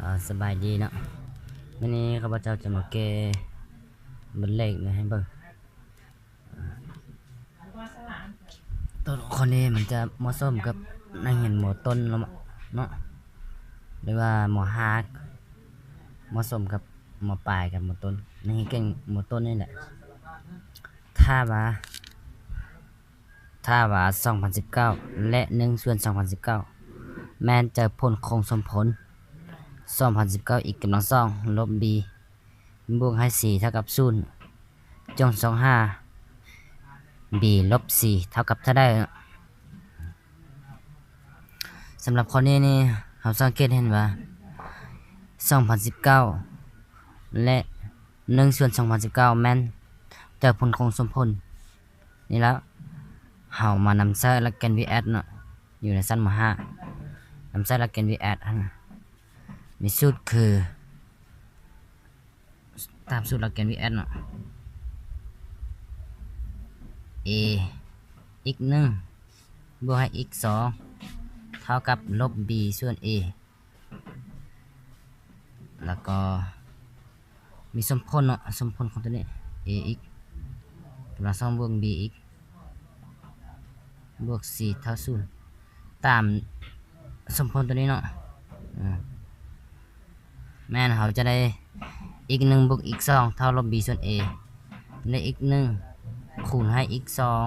ອາ ສະບາຍດີເນາະ, ມື້ນີ້ຂ້າພະເຈົ້າຈະມາແກ້ບົດເລກນີ້ໃຫ້ເບິ່ງ. ຕົວຂໍ້ນີ້ມັນຈະເໝາະສົມກັບນັກຮຽນ ມ.ຕົ້ນ ເນາະ ເນາະ ຫຼືວ່າ ມ.ຫ້າ ເໝາະສົມກັບ ມ.ປາຍ ກັບ ມ.ຕົ້ນ ນັກຮຽນເກັ່ງ ມ.ຕົ້ນ ນີ້ແຫຼະ. ຖ້າວ່າ ຖ້າວ່າສອງພັນສິບເກົ້າ ແລະ ໜຶ່ງສ່ວນສອງພັນສິບເກົ້າ ແມ່ນເຈົ້າຜົນຄົງສົມຜົນ ສອງພັນສິບເກົ້າ x ກຳລັງສອງ ລົບ b ບວກໃຫ້ c ເທົ່າກັບສູນ ຈົ່ງຊອກຫາ b ລົບ c ເທົ່າກັບເທົ່າໃດ. ສຳລັບຂໍ້ນີ້ນີ້ ເຮົາສັງເກດເຫັນວ່າ ສອງພັນສິບເກົ້າ ແລະ ໜຶ່ງສ່ວນສອງພັນສິບເກົ້າ ແມ່ນເຈົ້າຜົນຄົງສົມຜົນ. ນີ້ແລ້ວ ເຮົາມານຳໃຊ້ຫຼັກເກນ V S ເນາະ ຢູ່ໃນຊັ້ນ ມ.ຫ້າ ນຳໃຊ້ຫຼັກເກນ V S ຫັ້ນ ມີສູດຄື ຕາມສູດຫຼັກເກນ V S ເນາະ a x ໜຶ່ງ ບວກໃຫ້ x ສອງ ເທົ່າກັບລົບ b ສ່ວນ a ແລ້ວກໍມີສົມຜົນເນາະ ສົມຜົນຂອງຕົວນີ້ ax ກຳລັງສອງບວກ bx ບວກ c ເທົ່າສູນ ຕາມສົມຜົນຕົວນີ້ເນາະ. ອາ ແມ່ນເຮົາຈະໄດ້ x ໜຶ່ງ ບວກ x ສອງ ເທົ່າລົບ b ສ່ວນ a ແລະ x ໜຶ່ງ ຄູນໃຫ້ x ສອງ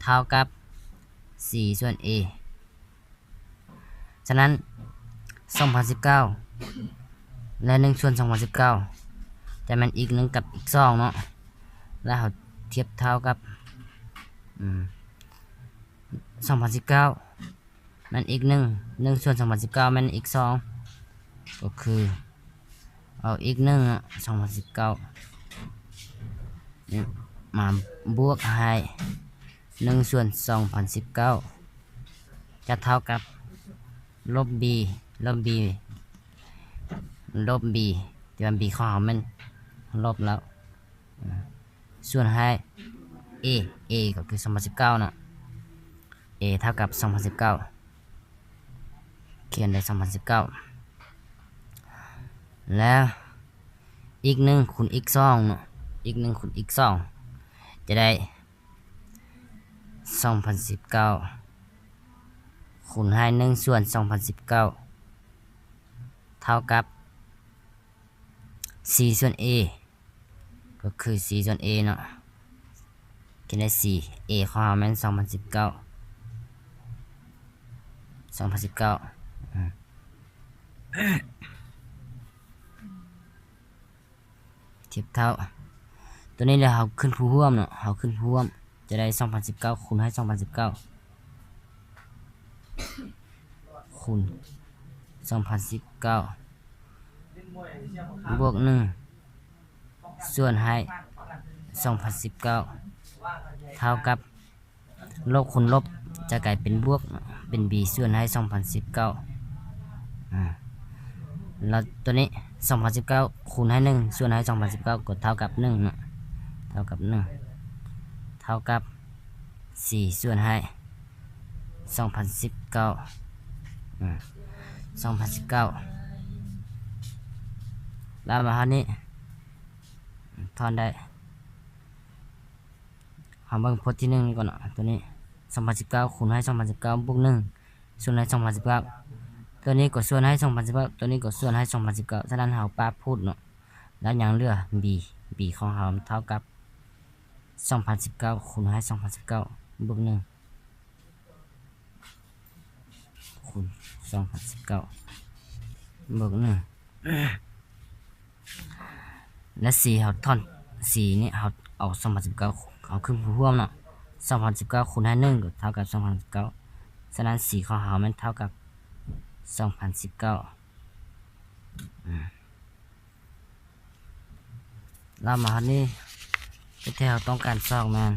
ເທົ່າກັບ c ສ່ວນ a. ສະນັ້ນ ສອງພັນສິບເກົ້າ ແລະ ໜຶ່ງສ່ວນສອງພັນສິບເກົ້າ ຈະແມ່ນ x ໜຶ່ງ ກັບ x ສອງ ເນາະ ແລ້ວເຮົາທຽບເທົ່າກັບ ອືມ ສອງພັນສິບເກົ້າ ແມ່ນ x ໜຶ່ງ ໜຶ່ງສ່ວນສອງພັນສິບເກົ້າ ແມ່ນ x ສອງ ກໍຄື ເອົາ x ໜຶ່ງ ສອງພັນສິບເກົ້າ ນີ້ມາບວກໃຫ້ ໜຶ່ງສ່ວນສອງພັນສິບເກົ້າ ຈະເທົ່າກັບລົບ b ລົບ b ລົບ b ທີ່ວ່າ b ຂອງເຮົາແມ່ນລົບແລ້ວ ສ່ວນໃຫ້ a a ກໍຄືສອງພັນສິບເກົ້າເນາະ a ເທົ່າກັບສອງພັນສິບເກົ້າ ຂຽນໄດ້ສອງພັນສິບເກົ້າ ແລ້ວ x ໜຶ່ງ ຄູນ x ສອງເນາະ x ໜຶ່ງ ຄູນ x ສອງ ຈະໄດ້ ສອງພັນສິບເກົ້າ ຄູນໃຫ້ ໜຶ່ງສ່ວນສອງພັນສິບເກົ້າ ເທົ່າກັບ c ສ່ວນ a ກໍຄື c ສ່ວນ a ເນາະ ຂຽນໄດ້ c a ຂອງເຮົາແມ່ນສອງພັນສິບເກົ້າ ສອງພັນສິບເກົ້າ ອາ ທຽບເທົ່າ ຕົວນີ້ແລ້ວເຮົາຂຶ້ນຜູ້ຮ່ວມເນາະ ເຮົາຂຶ້ນຜູ້ຮ່ວມ ຈະໄດ້ສອງພັນສິບເກົ້າ ຄູນໃຫ້ສອງພັນສິບເກົ້າ ຄູນສອງພັນສິບເກົ້າ ບວກໜຶ່ງ ສ່ວນໃຫ້ສອງພັນສິບເກົ້າ ເທົ່າກັບ ລົບຄູນລົບຈະກາຍເປັນບວກ ເປັນ b ສ່ວນໃຫ້ສອງພັນສິບເກົ້າ ອາ ແລ້ວຕົວນີ້ ສອງພັນສິບເກົ້າ ຄູນໃຫ້ ໜຶ່ງ ສ່ວນໃຫ້ສອງພັນສິບເກົ້າ ກໍເທົ່າກັບ ໜຶ່ງ ເນາະ ເທົ່າກັບ ໜຶ່ງ ເທົ່າກັບ c ສ່ວນໃຫ້ສອງພັນສິບເກົ້າ ອາ ສອງພັນສິບເກົ້າ ແລ້ວມາຮອດນີ້ ຖອນໄດ້ ເຮົາເບິ່ງພົດທີໜຶ່ງນີ້ກ່ອນເນາະ ຕົວນີ້ ສອງພັນສິບເກົ້າ ຄູນໃຫ້ສອງພັນສິບເກົ້າ ບວກໜຶ່ງ ສ່ວນໃຫ້ສອງພັນສິບເກົ້າ ຕົວນີ້ກໍສ່ວນໃຫ້ສອງພັນສິບເກົ້າ ຕົວນີ້ກໍສ່ວນໃຫ້ສອງພັນສິບເກົ້າ ສະນັ້ນເຮົາປະພູດເນາະ ແລ້ວຍັງເຫຼືອ b b ຂອງເຮົາມັນເທົ່າກັບ ສອງພັນສິບເກົ້າ ຄູນໃຫ້ສອງພັນສິບເກົ້າ ບວກໜຶ່ງ ຄູນສອງພັນສິບເກົ້າ ບວກໜຶ່ງ ແລະ c ເຮົາຖອນ c ນີ້ເຮົາເອົາສອງພັນສິບເກົ້າ ເອົາຂຶ້ນຜູ້ຮ່ວມເນາະ ສອງພັນສິບເກົ້າ ຄູນໃຫ້ໜຶ່ງ ກໍເທົ່າກັບສອງພັນສິບເກົ້າ ສະນັ້ນ c ຂອງເຮົາແມ່ນເທົ່າກັບສອງພັນສິບເກົ້າ ອາ ລາມມາຮອດນີ້ ທີ່ເຮົາຕ້ອງການຊອກແມ່ນ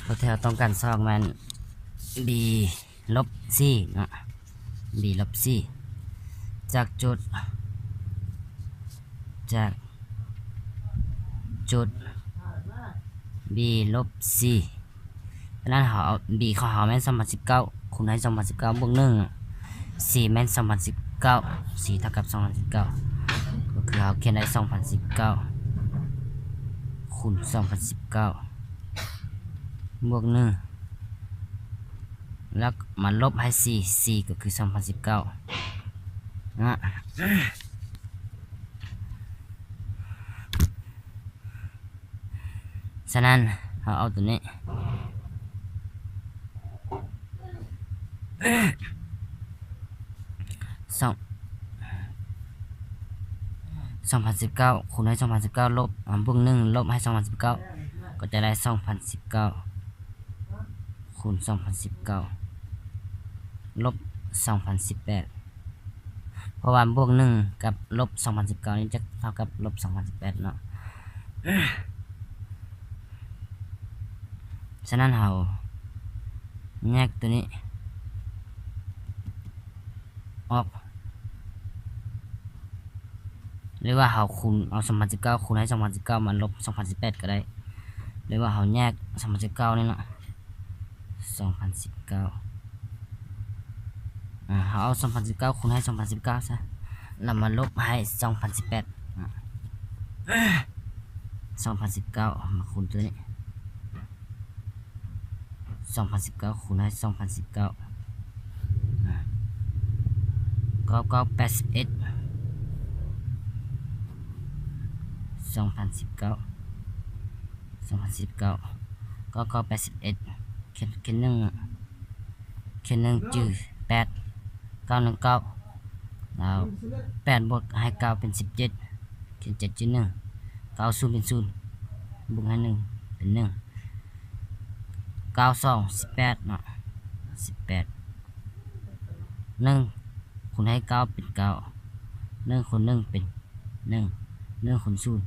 ຕົວທີ່ເຮົາຕ້ອງການຊອກແມ່ນ b ລົບສີ່ເນາະ b ລົບສີ່ ຈ ຈາກຈຸດ ຈາກຈຸດ b ລົບ c. ສະນັ້ນເຮົາເອົາ b ຂອງເຮົາແມ່ນສອງພັນສິບເກົ້າ ຄູນໃຫ້ສອງພັນສິບເກົ້າ ບວກໜຶ່ງ c ແມ່ນສອງພັນສິບເກົ້າ c ເທົ່າກັບສອງພັນສິບເກົ້າ ກໍຄືເຮົາຂຽນໄດ້ສອງພັນສິບເກົ້າ ຄູນສອງພັນສິບເກົ້າ ບວກໜຶ່ງ ແລ້ວມາລົບໃຫ້ c c ກໍຄືສອງພັນສິບເກົ້ານະ. ສະນັ້ນເຮົາເອົາໂຕນີ້ ສອງ ສອງພັນສິບເກົ້າ ຄູນໃຫ້ສອງພັນສິບເກົ້າ ລົບ ອາ ບວກໜຶ່ງ ລົບໃຫ້ສອງພັນສິບເກົ້າ ກໍຈະໄດ້ສອງພັນສິບເກົ້າ ຄູນສອງພັນສິບເກົ້າ ລົບສອງພັນສິບແປດ ເພາະວ່າບວກໜຶ່ງກັບລົບສອງພັນສິບເກົ້ານີ້ຈະເທົ່າກັບລົບສອງພັນສິບແປດເນາະ. ສະນັ້ນເຮົາແຍກໂຕນີ້ອອກ ຫຼືວ່າເຮົາຄູນເອົາສອງພັນສິບເກົ້າ ຄູນໃຫ້ສອງພັນສິບເກົ້າ ມາລົບສອງພັນສິບແປດກໍໄດ້ ຫຼືວ່າເຮົາແຍກສອງພັນສິບເກົ້ານີ້ເນາະ ສອງພັນສິບເກົ້າ ອາ ເຮົາເອົາສອງພັນສິບເກົ້າ ຄູນໃຫ້ສອງພັນສິບເກົ້າຊະ ແລ້ວມາລົບໃຫ້ສອງພັນສິບແປດ ອາ ສອງພັນສິບເກົ້າ ມາຄູນໂຕນີ້ ສອງພັນສິບເກົ້າ ຄູນໃຫ້ສອງພັນສິບເກົ້າ ອາ ເກົ້າເກົ້າແປດສິບເອັດ ສອງພັນສິບເກົ້າ ສອງພັນສິບເກົ້າ ເກົ້າເກົ້າແປດສິບເອັດ ຂຽນ ຂຽນໜຶ່ງ ຂຽນໜຶ່ງຈື່ແປດ ເກົ້າໜຶ່ງເກົ້າ ແລ້ວແປດບວກໃຫ້ເກົ້າເປັນສິບເຈັດ ຂຽນເຈັດຈື່ໜຶ່ງ ເກົ້າສູນເປັນສູນ ບວກໃຫ້ໜຶ່ງເປັນໜຶ່ງ ເກົ້າສອງສິບແປດເນາະ ສິບແປດ ໜຶ່ງຄູນໃຫ້ເກົ້າເປັນເກົ້າ ໜຶ່ງຄູນໜຶ່ງເປັນໜຶ່ງ ໜຶ່ງຄູນສູນ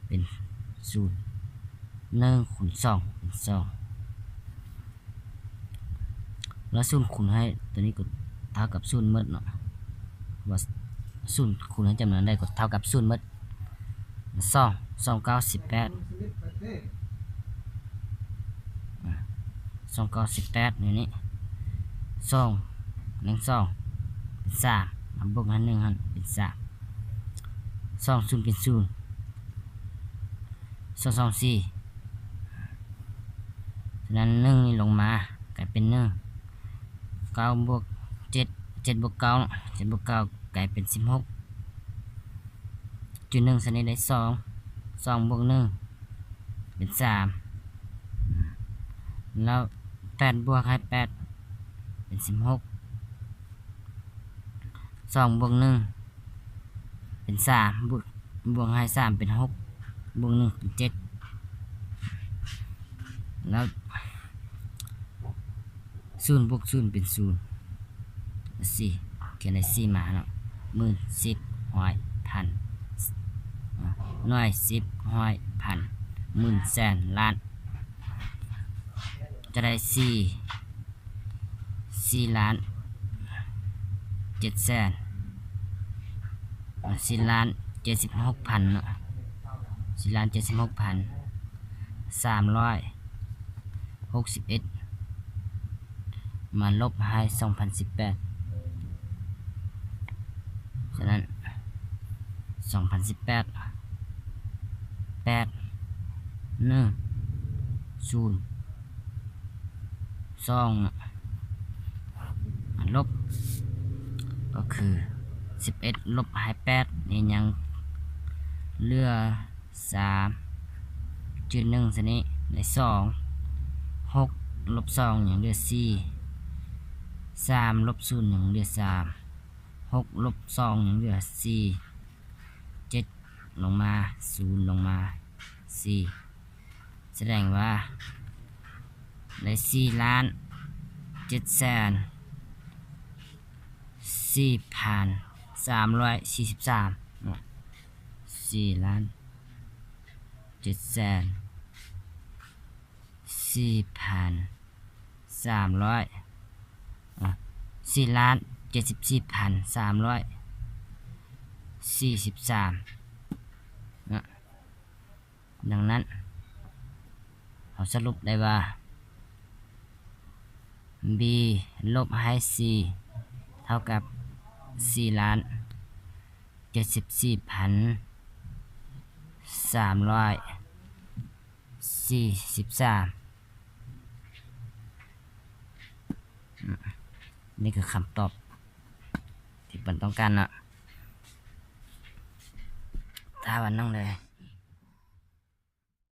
ເປັນສູນ ໜຶ່ງຄູນສອງເປັນສອງ ແລ້ວສູນຄູນໃຫ້ໂຕນີ້ກໍເທົ່າກັບສູນໝົດເນາະ ວ່າສູນຄູນໃຫ້ຈຳນວນໃດກໍເທົ່າກັບສູນໝົດ ສອງ ສອງເກົ້າສິບແປດ ອາ ສອງເກົ້າສິບແປດ ນີ້ ນີ້ ສອງ ໜຶ່ງສອງເປັນສາມ ມາບວກໃຫ້ໜຶ່ງຫັ້ນເປັນສາມ ສອງສູນເປັນສູນ ສອງສອງສີ່ ສະນັ້ນໜຶ່ງນີ້ລົງມາກາຍເປັນໜຶ່ງ ເກົ້າບວກເຈັດ ເຈັດບວກເກົ້າເນາະ ເຈັດບວກເກົ້າກາຍເປັນສິບຫົກ ຈຸດໜຶ່ງ ສະນີ້ໄດ້ສອງ ສອງບວກໜຶ່ງເປັນສາມ ແລ້ວແປດບວກໃຫ້ແປດເປັນສິບຫົກ ສອງບວກໜຶ່ງເປັນສາມ ບວກ ບວກໃຫ້ສາມເປັນຫົກ ບວກໜຶ່ງເປັນເຈັດ ແລ້ວສູນບວກສູນເປັນສູນ ສີ່ ຂຽນໄດ້ສີ່ມາເນາະ ໝື່ນ ສິບ ຮ້ອຍ ພັນ ໜ່ວຍ ສິບ ຮ້ອຍ ພັນ ໝື່ນ ແສນ ລ້ານ ຈະໄດ້ສີ່ ສີ່ລ້ານເຈັດແສນ ສີ່ລ້ານເຈັດສິບຫົກພັນເນາະ ສີ່ລ້ານເຈັດສິບຫົກພັນສາມຮ້ອຍຫົກສິບເອັດ ມາລົບໃຫ້ສອງພັນສິບແປດ ສະນັ້ນ ສອງພັນສິບແປດ ແປດ ໜຶ່ງ ສູນ ສອງ ລົບ ກໍຄືສິບເອັດລົບໃຫ້ແປດ ນີ້ຍັງເຫຼືອສາມ ຈຸດໜຶ່ງ ຊະນີ້ ໄດ້ສອງ ຫົກລົບສອງ ຍັງເຫຼືອສີ່ ສາມລົບສູນ ຍັງເຫຼືອສາມ ຫົກລົບສອງ ຍັງເຫຼືອສີ່ ເຈັດລົງມາ ສູນລົງມາ ສີ່ ສະແດງວ່າໄດ້ສີ່ລ້ານເຈັດແສນສີ່ພັນສາມຮ້ອຍສີ່ສິບສາມເນາະ ສີ່ລ້ານເຈັດແສນສີ່ພັນສາມຮ້ອຍ ອາ ສີ່ລ້ານເຈັດສິບສີ່ພັນສາມຮ້ອຍ ສີ່ສິບສາມເນາະ. ດັ່ງນັ້ນ ເຮົາສະຫຼຸບໄດ້ວ່າ B ລົບໃຫ້ C ເທົ່າກັບ ສີ່ລ້ານເຈັດສິບສີ່ພັນສາມຮ້ອຍສີ່ສິບສາມ. ນີ້ຄືຄຳຕອບທີ່ເພິ່ນຕ້ອງການເນາະ. ຖ້າວ່ານ້ອງໃດ